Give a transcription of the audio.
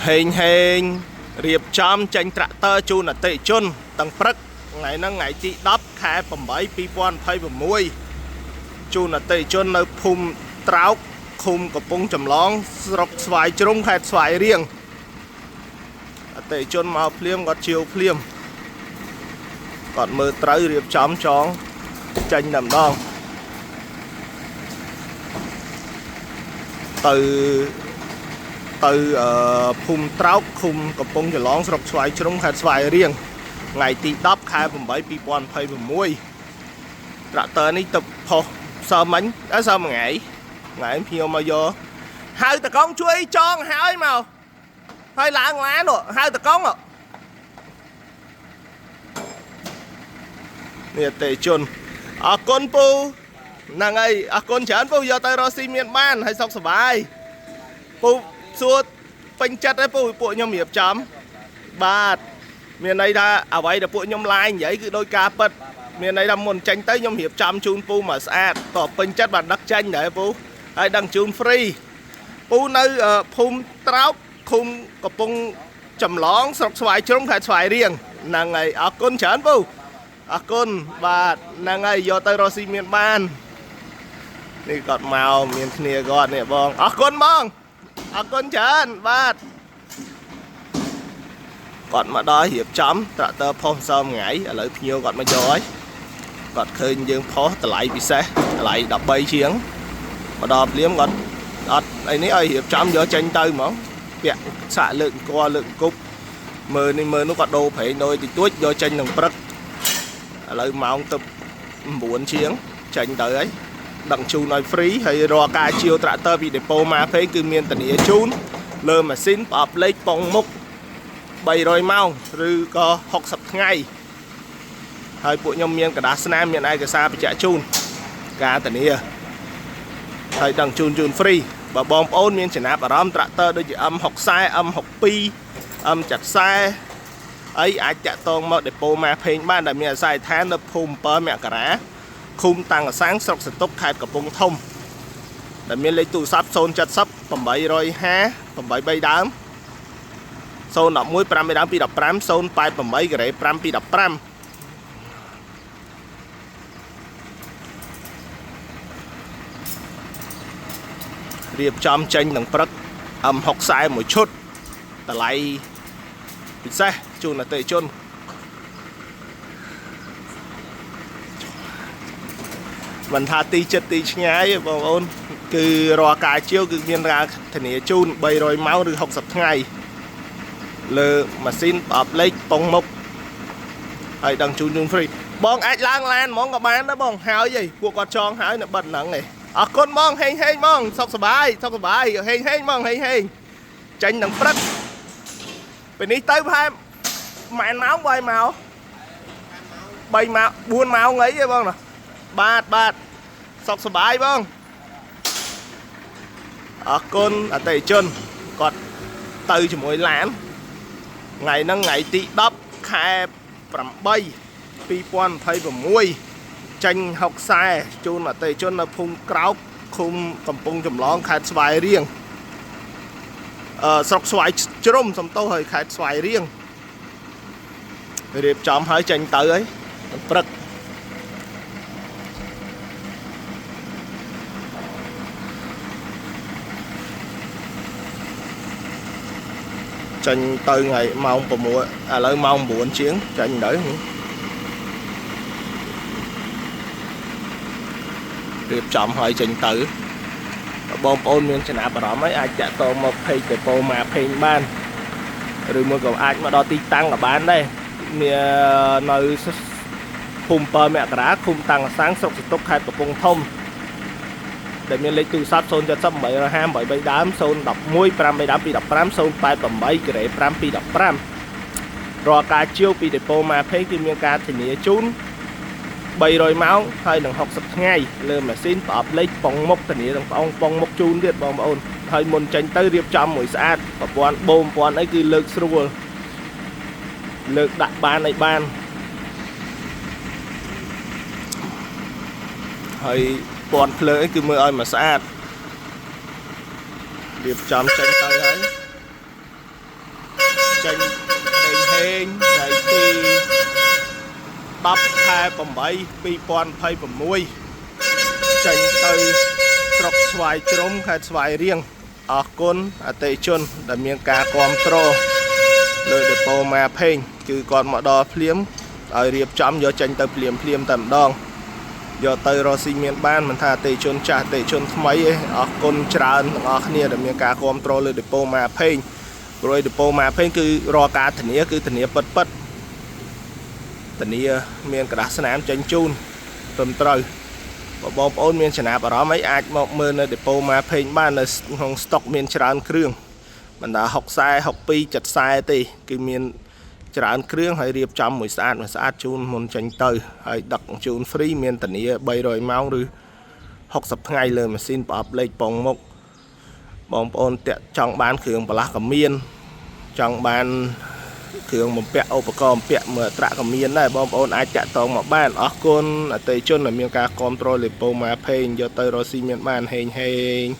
ហេងហេងរៀបចំចេញត្រាក់ទ័រជូនអតិថិជនទាំងព្រឹកថ្ងៃហ្នឹងថ្ងៃទី10ខែ8 2026ជូនអតិថិជននៅភូមិត្រោកឃុំកំពង់ចម្លងស្រុកស្វាយជ្រុំខេត្តស្វាយរៀងអតិថិជនមកភ្លាមគាត់ជាវភ្លាមគាត់មើលត្រូវរៀបចំចងចេញតែម្ដងទៅភូមិត្រោកឃុំកំពង់ចម្លងស្រុកស្វាយជ្រុំខេត្តស្វាយរៀងថ្ងៃទី10ខែ8 2026ត្រាក់ទ័រនេះទៅផុសសើមិញដល់សើមួយថ្ងៃថ្ងៃភ្ញៀវមកយកហៅតកងជួយចងហើយមកហើយឡើងឡានហៅតកងនេះអតិជនអរគុណពូហ្នឹងហើយអរគុណច្រើនពូយកទៅរកស៊ីមានបានហើយសុខសប្បាយពូសួរពេញចិត្តហើយពូពួកខ្ញុំរៀបចំបាទមានន័យថាអ្វីដែលពួកខ្ញុំឡាយនិយាយគឺដោយការពិតមានន័យថាមុនចេញទៅខ្ញុំរៀបចំជូនពូមកស្អាតតពេញចិត្តបាទដឹកចេញដែរពូហើយដឹងជូន free ពូនៅភូមិត្រោកឃុំកំពង់ចម្លងស្រុកស្វាយជ្រុំខេត្តស្វាយរៀងហ្នឹងហើយអរគុណច្រើនពូអរគុណបាទហ្នឹងហើយយកទៅរកស៊ីមានបាននេះគាត់មកមានគ្នាគាត់នេះបងអរគុណបងអរគុណច្រើនបាទគាត់មកដល់រៀបចំត្រាក់ទ័រផុសម្សិលថ្ងៃឥឡូវភ្ញៀវគាត់មកយកហើយគាត់ឃើញយើងផុសតម្លៃពិសេសតម្លៃ13ជាងមកដល់ភ្លាមគាត់អត់អីនេះឲ្យរៀបចំយកចេញទៅហ្មងពាក់សាកលើកអង្គលើកអង្គប់មើលនេះមើលនោះគាត់ដូរប្រេងដូរតិចតួចយកចេញនឹងព្រឹកឥឡូវម៉ោងទៅ9ជាងចេញទៅហើយដឹកជូនឲ្យ free ហើយរាល់ការជាវត្រាក់ទ័រពីដេប៉ូម៉ាផេងគឺមានធានាជូនលើម៉ាស៊ីនប្រអប់លេខប៉ុងមុខ300ម៉ោងឬក៏60ថ្ងៃហើយពួកខ្ញុំមានក្រដាសស្នាមមានឯកសារបញ្ជាក់ជូនការធានាហើយដឹងជូន free បើបងប្អូនមានចំណាប់អារម្មណ៍ត្រាក់ទ័រដូចជា M60 M62 M70 អីអាចតាក់ទងមកដេប៉ូម៉ាផេងបានដែលមានអាសយដ្ឋាននៅភូមិ7មករាឃុំតាំងអសាំងស្រុកសន្ទុកខេត្តកំពង់ធំដែលមានលេខទូរស័ព្ទ070 850 83ដើម011 5ដើម215 088ការ៉េ5215រៀបចំចេញនឹងព្រឹក M60 មួយឈុតតម្លៃពិសេសជូនអតិថិជនមិនថាទីចិត្តទីឆ្ងាយទេបងប្អូនគឺរាល់ការជាវគឺមានការធានាជូន300ម៉ោងឬ60ថ្ងៃលើម៉ាស៊ីនប្រអប់លេខប៉ុងមុខហើយដឹងជូន free បងអាចឡើងឡានហ្មងក៏បានដែរបងហើយហីពួកគាត់ចងហើយនៅបិទហ្នឹងឯងអរគុណបងហេងហេងបងសុខសប្បាយសុខសប្បាយហេងហេងបងហេងហេងចេញនឹងព្រឹកពេលនេះទៅប្រហែលម៉ែនម៉ោងបើឲ្យមក3ម៉ោង4ម៉ោងអីទេបងណាបាទបាទសុខសប្បាយបងអរគុណអតិថិជនគាត់ទៅជាមួយឡានថ្ងៃហ្នឹងថ្ងៃទី10ខែ8 2026ចេញ60ជូនអតិថិជននៅភូមិក្រោកឃុំកំពង់ចម្លងខេត្តស្វាយរៀងស្រុកស្វាយជ្រុំសំទោសហើយខេត្តស្វាយរៀងរៀបចំហើយចេញទៅហើយព្រឹកចេញទៅថ្ងៃម៉ោង6ឥឡូវម៉ោង9ជាងចេញទៅរៀបចំហើយចេញទៅបងប្អូនមានចំណាប់អារម្មណ៍ហើយអាចតាក់ទងមក page ដេប៉ូម៉ាផេងបានឬមួយក៏អាចមកដល់ទីតាំងក៏បានដែរមាននៅភូមិ7មករាឃុំតាំងសាំងស្រុកសន្ទុកខេត្តកំពង់ធំដែលមានលេខទូរស័ព្ទ070 858 ដើម011 5ដើម215 088ការ៉េ5215រាល់ការជាវពីដេប៉ូម៉ាផេងគឺមានការធានាជូន300ម៉ោងហើយនឹង60ថ្ងៃលើម៉ាស៊ីនប្រអប់លេខប៉ុងមុខធានាទាំងប៉ុងមុខជូនទៀតបងប្អូនហើយមុនចេញទៅរៀបចំមួយស្អាតប្រព័ន្ធបូមប្រព័ន្ធអីគឺលើកស្រួលលើកដាក់បានអីបានហើយពណ៌ភ្លើងអីគឺមើលឲ្យមកស្អាតរៀបចំចេញទៅហើយ ចេញហេងហេងថ្ងៃទី10ខែ8 2026ចេញទៅស្រុកស្វាយជ្រុំខេត្តស្វាយរៀងអរគុណអតិថិជនដែលមានការគ្រប់គ្រងលើដេប៉ូម៉ាផេងគឺគាត់មកដល់ភ្លាមឲ្យរៀបចំយកចេញទៅភ្លាមភ្លាមតែម្ដងយកទៅរកស៊ីមានបានមិនថាអតិថិជនចាស់អតិថិជនថ្មីទេអរគុណច្រើនទាំងអស់គ្នាដែលមានការគ្រប់គ្រងលើដេប៉ូម៉ាផេងព្រោះដេប៉ូម៉ាផេងគឺរាល់ការធានាគឺធានាពិតពិតធានាមានក្រដាសស្នាមចេញជូនត្រឹមត្រូវបើបងប្អូនមានចំណាប់អារម្មណ៍អីអាចមកមើលនៅដេប៉ូម៉ាផេងបាននៅក្នុងស្តុកមានច្រើនគ្រឿងបណ្ដា60 62 70ទេគឺមានច្រើនគ្រឿងហើយរៀបចំមួយស្អាតមួយស្អាតជូនមុនចេញទៅហើយដឹកជូន free មានធានា300ម៉ោងឬ60ថ្ងៃលើម៉ាស៊ីនប្រអប់លេខប៉ុងមុខបងប្អូនតាក់ចង់បានគ្រឿងបន្លាស់ក៏មានចង់បានគ្រឿងបំពាក់ឧបករណ៍បំពាក់មើលត្រាក់ក៏មានដែរបងប្អូនអាចតាក់ទងមកបានអរគុណអតិថិជនដែលមានការគ្រប់គ្រងលេប៉ូម៉ាផេងយកទៅរកស៊ីមានបានហេងហេង។